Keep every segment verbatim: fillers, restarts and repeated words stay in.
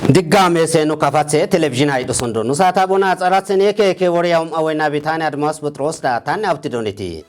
Diggaame seenu kafatse televizhiin hayidhu sundu. Nu saata bona axaratsen eke eke wore yawum awe nabitane Admas Buxros da tanne awti doniti.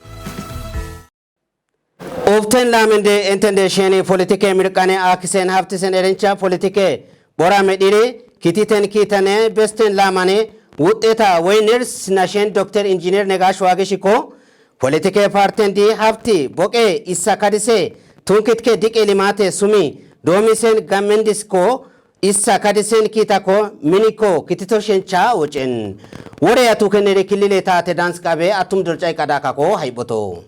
Often lamende entende sheni politike mirqane akisen haftisen erincha politike bora medhiri kititen kitane besten lamane wuxxeta woyners nashen Dokter Injiner Negash Wageshiko politike partendi hafti boqe issa kadise tunkitke diqe limate sumi doomisen gammendisko issa kadisen kitako miniko kitito shencha wocen. Wore yatu kenere kilile tate dans qabe atum dorcay qadakako hayboto.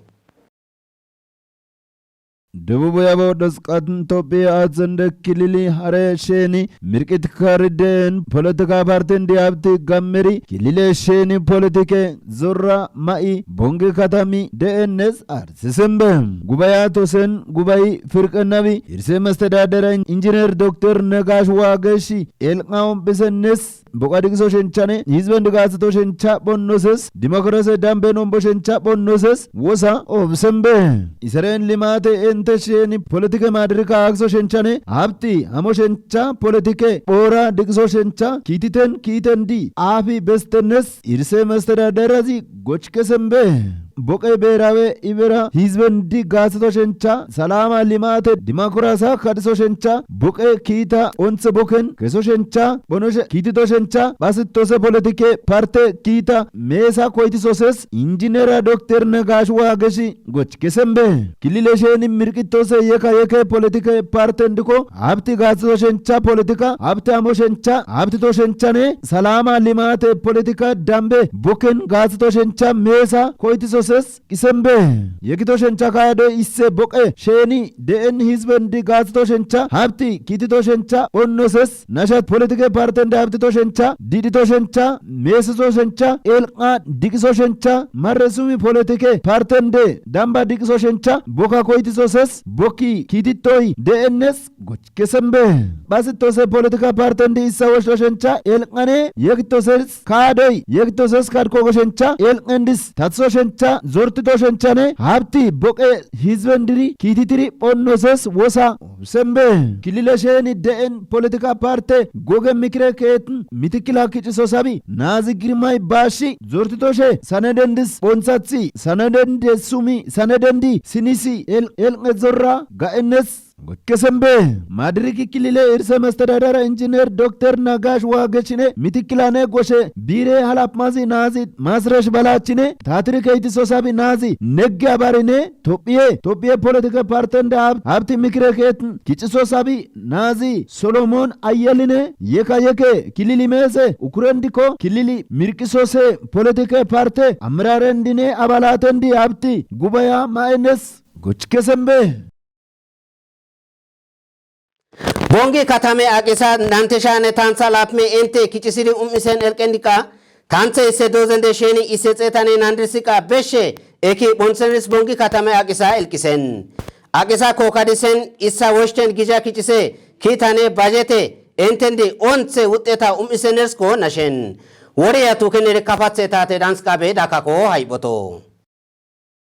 Debubu yabo dosqat Tophiya atsende kilili hare sheni mirqit kariden politika partin di habti gammeri kilile sheni politike zorra ma'i bongi katami D N S arsisimbe. Gubaya tosen gubayi firqenabi irse mestedadera injiner Dokter Negash Wageshi elqaun bisennes boqa diqso shenchane hizben digatsito shencha bonnoses dimokirase dambe nombo shencha bonnoses wosa obsembe. Iseren limate ente sheni politike madirika akso shenchane habti hamo shencha politike bora diqso shencha kititen kitendi afi bestennes irse mestedaderazi gochkesembe. Boqe beerawe ibera hizben digatsito shencha salama limate dimokirasa kadiso shencha boqe kita ontse boken keso shencha bonoshe kitito shencha basitose politike parte kita mesa koytisoses injinera Dokter Negash Wageshi gochkesembe. Kilile sheni mirqitose yeka yeke politike partendiko habti gatsito shencha politika habti amo shencha habtito shenchane salama limate politika dambe boken gatsito shencha mesa koytisoses kisembe. Yekito shencha kayado isse boqe sheni D N hizben digatsito shencha habti kitito shencha bonnoses nashat politike partende habtito shencha didito shencha mesuso shencha elqa diqiso shencha marresumi politike partende damba diqiso shencha boka koytisoses bokki kititoy D N S gochkesembe. Basitose politika partendi issa woshto shencha elqane yekitoses kadoy yekitoses kadko goshencha elqendis tatso shencha zortito shenchane habti boqe hizben diri kititiri bonnoses wosa obsembe. Kilile sheni D N politika parte goge mikire keetin mitikila kiciso sabi nazi girmay bashi zortitoshe sanedendis bonsathi sanedende sumi sanedendi sinisi el elqe zorra ga'ennes gochkesembe. Madiriki kilile irse mestedadera injiner Dokter Negash Wageshine mitikilane goshe bire halapmazi nazi masresh balachine tatiri keyti sosabi nazi negge abarine Tophiye Tophiye politike partende hab- habti mikire keetin kiciso sabi nazi Solomon Ayeline yeka yeke kilili mese ukurendiko kilili mirqisose politike parte amirarendine abalatendi habti gubaya ma'enes gochkesembe. Bongi katame aqisa nanteshane tantha lapme ente kicisiri um'isen elqendika tanthe isse dozende sheni isse xeetane nandirsiqa beshe eki bonsenis bongi katame aqisa elqisen. Aqisa kokadisen issa woshten gija kicise kitane bajete entendi onthe wuxxeta um'isenersko nashen. Wore yatu kenere kafathe tate dansqabe dakako hayboto.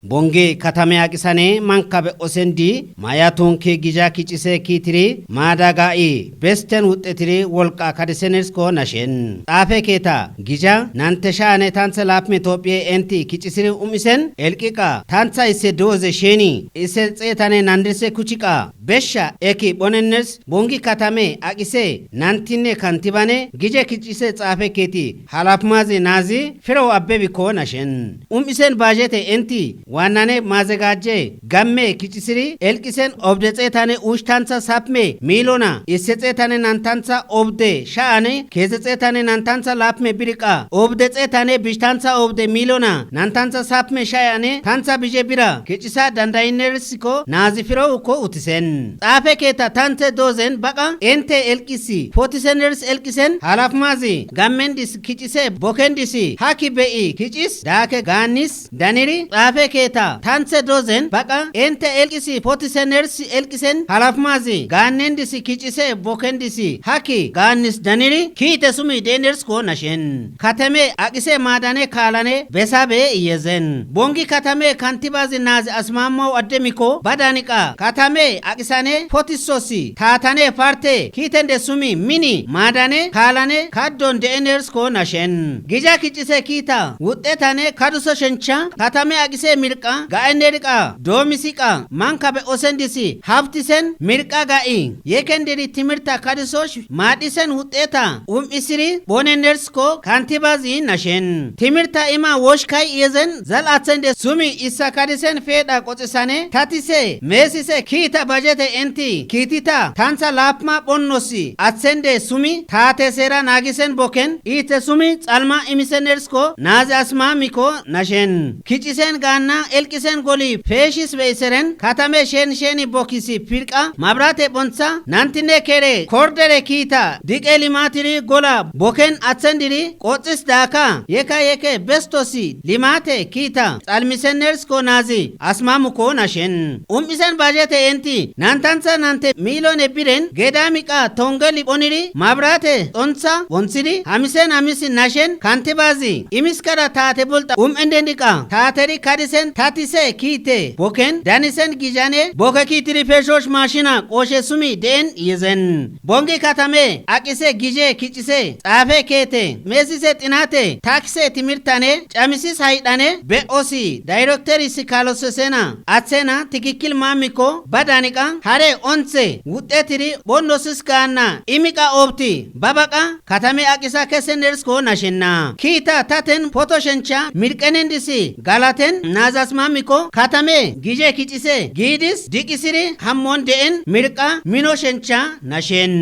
Bonge katame aqisane mankabe osendi mayatunki gija kicise kitiri madaga'i besten wuxxetiri wolqa kadisenersko nashen. Xaafe keeta gija nante sha'ane tanthe laapme Tophiye enti kicisiri um'isen elqiqa tantha isse dooze sheni isse xeetane nandese kuchiqa besha eki bonenners bongi katame aqise nantinne kantibane gije kicise xaafe keeti halapmaze nazi firo abbebikko nashen. Um'isen bajete enti waannane mazegajje gamme kicisiri elqisen obde xeetane ush tantha sapme milona isse xeetane nantantha obde sha'ane keeze xeetane nantantha lapme biriqa obde xeetane bishtantha obde milona nantantha sapme sha'ane tantha bije bira kicisa dandayinersko nazi firo ukko utisen. Xaafe keeta tanthe doozen baqa ente elqisi potiseners elqisen halafmazi gammendis kicise bokendisi haki be'i kicis daake gaannis daniri xaafe Eta tanthe dozen baqa ente elqisi potise nersi elqisen halafmazi gaannen disi kicise boken disi haki gaannis daniri kiite sumi deeners ko nashen. Katame aqise maadane kaalane besabe iyezen. Bongi katame kantibazi naazi asmammaw addemiko badaniqa katame aqisane potisosi taatane parte kiitende sumi mini maadane kaalane kaddon deeners ko nashen. Gija kicise kiita wuxxetane kaduso shencha katame aqise mirqa ga'eneriqa doomisiqa mankabe osendisi haftisen mirqa ga'i yekenderi timirta kadisosh maadhisen wuxxeta um'isiri bonenersko kantibazi nashen. Timirta ima woshkay iyezen zal'athende sumi issa kadisen feedha qoxisane tatise meesise kiita bajete enti kiitita tantha laapma phonnosi athende sumi taate seera naagisen boken iite sumi xalma imisenersko naazi asmamiko nashen. Kicisen gaanna elqisen goli peeshis beyseren katame shen sheni bokkisi pirqa mabrate phontha nantine kere kordere kiita diqe limatiri gola boken athendiri qoxis daaka yeka yeke bestosi limate kiita xalmisenersko naazi asmamuko nashen. Um'isen bajete enti nantantha nante milone biren gedamiqa tonge liphoniri mabrate xontha phonthiri hamisen hamisi nashen kantibazi imiskara taate bolta um'endendiqa taateri kadisen tatise kiite boken danisen gijane boke kiitiri peshosh mashina qooshe sumi deen yezen. Bongi katame aqise gije kicise xaafe keete meesise xinate takise timirtane camisis haydhane be'osi dayrekterisi kalosesena athena tikikkil maamikko badaniqa hare onthe wuxxetiri phonnosis gaanna imiqa obti babaqa katame aqisa kesenersko nashenna. Kiita taten poto shencha mirqenendisi galaten naazas maamikko katame gije kicise giidis diqisiri hammon de'en mirqa mino shencha nashen.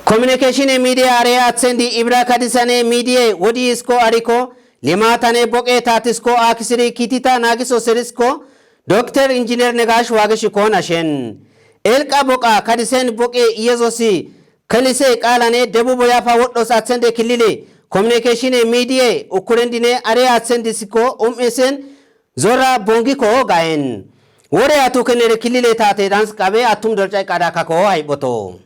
Communication e media are athendi ibra kadisane media wodi isko ariko limatane boqe tatisko akisiri kitita naagiso serisko Dokter Injiner Negash Wagish ko nashen. Elqa boqa kadisen boqe Yesusi kalise qaalane debubo yafa wodhos athende kilile communication e media ukurendine are athendi siko um'isen zora bongi ko gaen. Wore atu kenere kilile tate dans qabe atum dorca qada kako hayboto.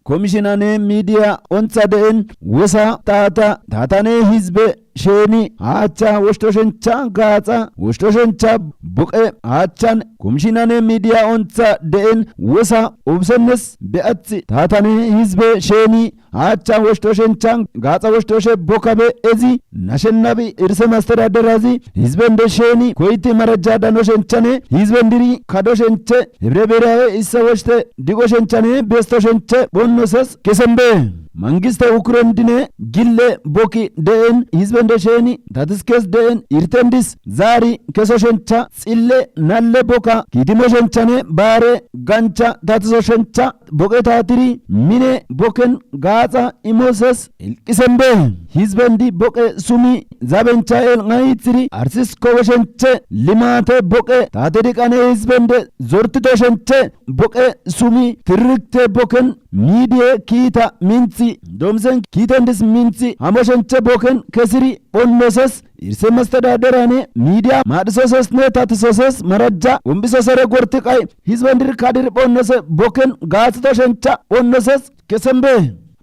Komishinane midiya ontha de'en wosa taata taatane hizbe sheeni haacha woshtoshencha gaaxa woshtoshencha buqe haachan komishinane midiya ontha de'en wosa obsennes be'ath taatane hizbe sheeni haacha woshtoshencha gaaxa woshtoshe bokabe ezi nashennabi irse mastedaderazi hizbende sheeni koyti marajja dano shenchane hizbendiri kado shenche hibre beerawe issa woshte digo shenchane besto shenche bonnosas kesembe. Mangiste ukurendine gille boki de'en hizbende sheeni tatiskes de'en irtendis zaari keso shencha xille nalle boka kiitimo shenchane baare gancha tatiso shencha boqe taatiri mine boken gaaxa imoses ilqisembe. Hizbendi boqe sumi zabencha elngayitiri arsis kowoshenche limate boqe taate diqane hizbende zortito shenche boqe sumi tirrikte boken midiye kiita minthi domsen kiitendis minthi hamo shenche boken kesiri phonnoses irse mastadaderane midiya maadhisosesne tatisoses marajja wombisosere gorti qay hizbendir kadir phonnose boken gaathito shencha phonnoses kesembe.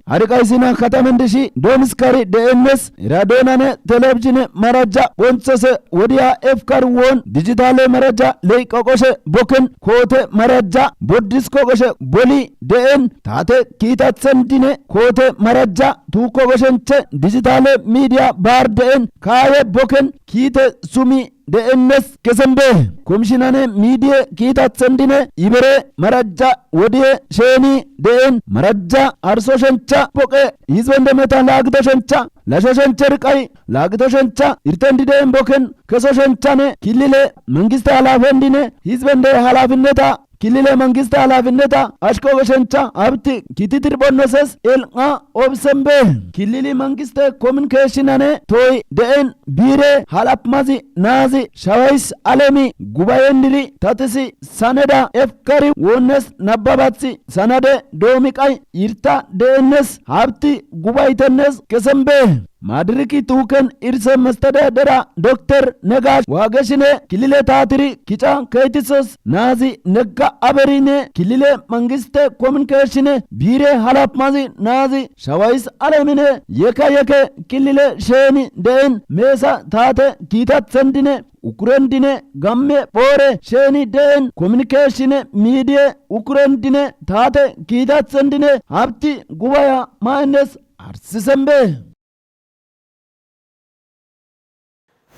Hari qaysina katamendishi doomiskari de'ennes radonane telebijine marajja phonthose wodiya efkar woon dijitale marajja leyqoqoshe boken koote marajja boddis koqoshe boli de'en taate kiitathendine koote marajja tuukko goshenche dijitale midiya baar de'en kaaye boken kiite sumi de'ennes kesembe. Komishinane midiye kiitathendine ibere marajja wodiye sheeni de'en marajja arso shencha boqe hizbende meta laagito shencha lasho shencher qay laagito shencha irtendi de'en boken keso shenchane kilile mangiste halafendine hizbende halafinneta Kilile mangiste halafinneta ashko geshencha habti kititir bonneses elqa obsembe. Kilili mangiste kominikeeshinane toy de'en biire halapmazi naazi shawayis alemi gubayendiri tatisi saneda efkari wonnes nababathi sanade doomiqay irta de'ennes habti gubaytennes kesembe. Madiriki tuuken irse mestededera dokter Negash Waageshine kilile taatiri kica keytisos naazi negga aberine kilile mangiste kominikeeshine biire halapmazi naazi shawayis alemine yeka yeke kilile sheeni de'en meesa taate kiitathendine ukurendine gamme boore sheeni de'en kominikeeshine miidiye ukurendine taate kiitathendine habti gubaya mayennes arsisembe.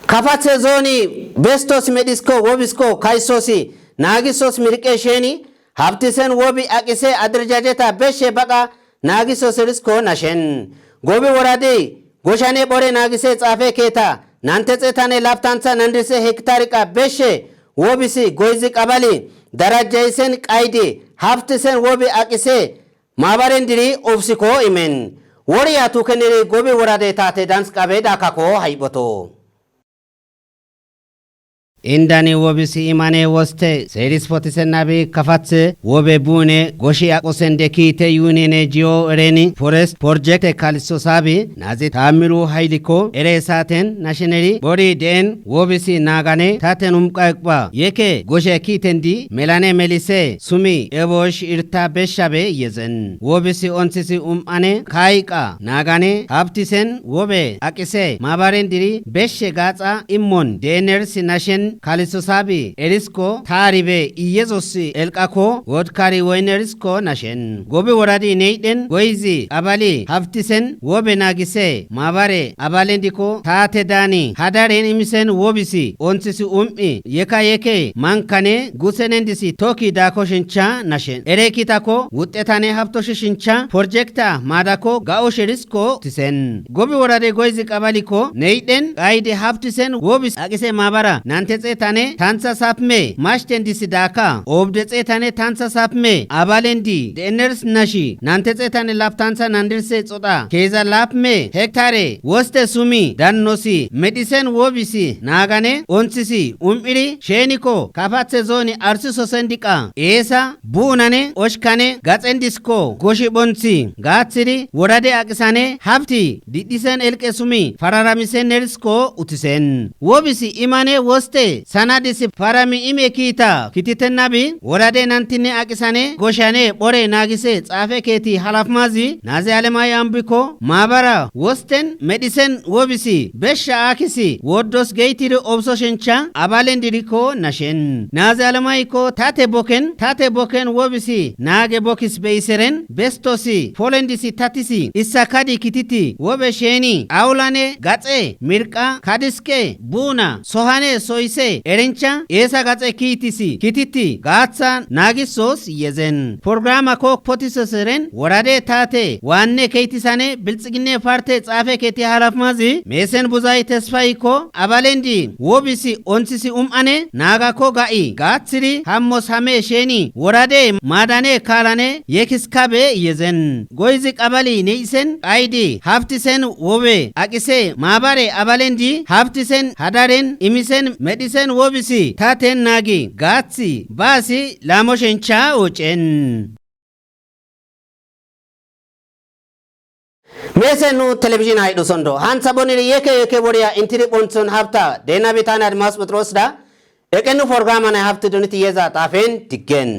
Kafathe zooni bestos medhisko wobisko kaysosi naagisos mirqe sheeni habtisen wobi aqise adirjajeta beshe baqa naagisos erisko nashen. Gobi woradi goshane bore naagise xaafe keeta nante xeetane laftantha nandise hektariqa beshe wobisi goyzi qabali darajjayisen qaydi habtisen wobi aqise maabaren diri obsikko imen. Wori yatu keneri gobi worade taate dans qabe dakako hayboto. Indani wobisi imane woste seeris potisen nabi kafatse wobe buune goshi aqosen de kiite yunene jiyo ereni forest project kaliso sabi nazi taamiru hayliko ere saaten nasheneri bori deen wobisi naagane taten umqa eqba yeke goshe kiitendi melane melise sumi ebosh irta beshabe yezen. Wobisi onthisi um'ane kaayiqa naagane habtisen wobe aqise maabaren diri beshe gaaxa immon deeners nashen kalisosabi erisko taaribe iyezosi elqako wodkari woynerisko nashen. Gobi woradi neyden goyzi abali habtisen wobe naagise maabare abalendiko taate daani hadaren imisen wobisi onthisi um'i yeka yeke mankane gusenendisi toki daako shincha nashen. Ere kitako wuxxetane habto shishincha porjekta maadako ga'o shirisko tisen. Gobi worade goyzi qabaliko neyden qayde habtisen wobis aqise maabara nante xeetane tantha sapme mashten disi daaka obde xeetane tantha sapme abalendi deeners nashi nante xeetane laptantha nandirse xoda keeza lapme hektare woste sumi dannosi medhisen wobisi naagane onthisi um'iri sheenikko kafathe zooni arsiso sendiqa eesa buunane oshkane gaxendisko goshi bonthi gaaththidi worade aqisane habti didhisen elqe sumi fararamisen nerisko utisen. Wobisi imane woste sanadisi parami ime kiita kititennabi worade nantine aqisane goshane bore naagise xaafe keeti halafmazi naazi alemay ambikko maabara wosten medhisen wobisi besha aakisi woddos geytiri obso shincha abalen dirikko nashen. Naazi alemaykko tate boken tate boken wobisi naage bokis beyiseren bestosi polendisi tatisi issakadi kititi wobe sheeni awulane gaxe mirqa kadiske buuna sohane soyise erincha eesa gaxe kiitisi kititi gaatha naagisos yezen. Porgrama kook potisos eren worade taate waanne keytisane bilxiginne parte xaafe keeti halafmazi meesen buzay tesfayikko abalendi wobisi onthisi um'ane naagakko ga'i gaaththidi hammos hame sheeni worade maadane kaalane yekiskabe yezen. Goyzi qabali neyisen qaydi habtisen wobe aqise maabare abalendi habtisen hadaren imisen medhisen wobisi taten naagi gaathi baasi laamo shencha ocen. Meese nu telebizhin haydhusondo hantha boniri yeke yeke boriya intiri bonthon habta deenabi tane admas phuxirosda eqennu porgramane habti duniti yeza xaafen diggen.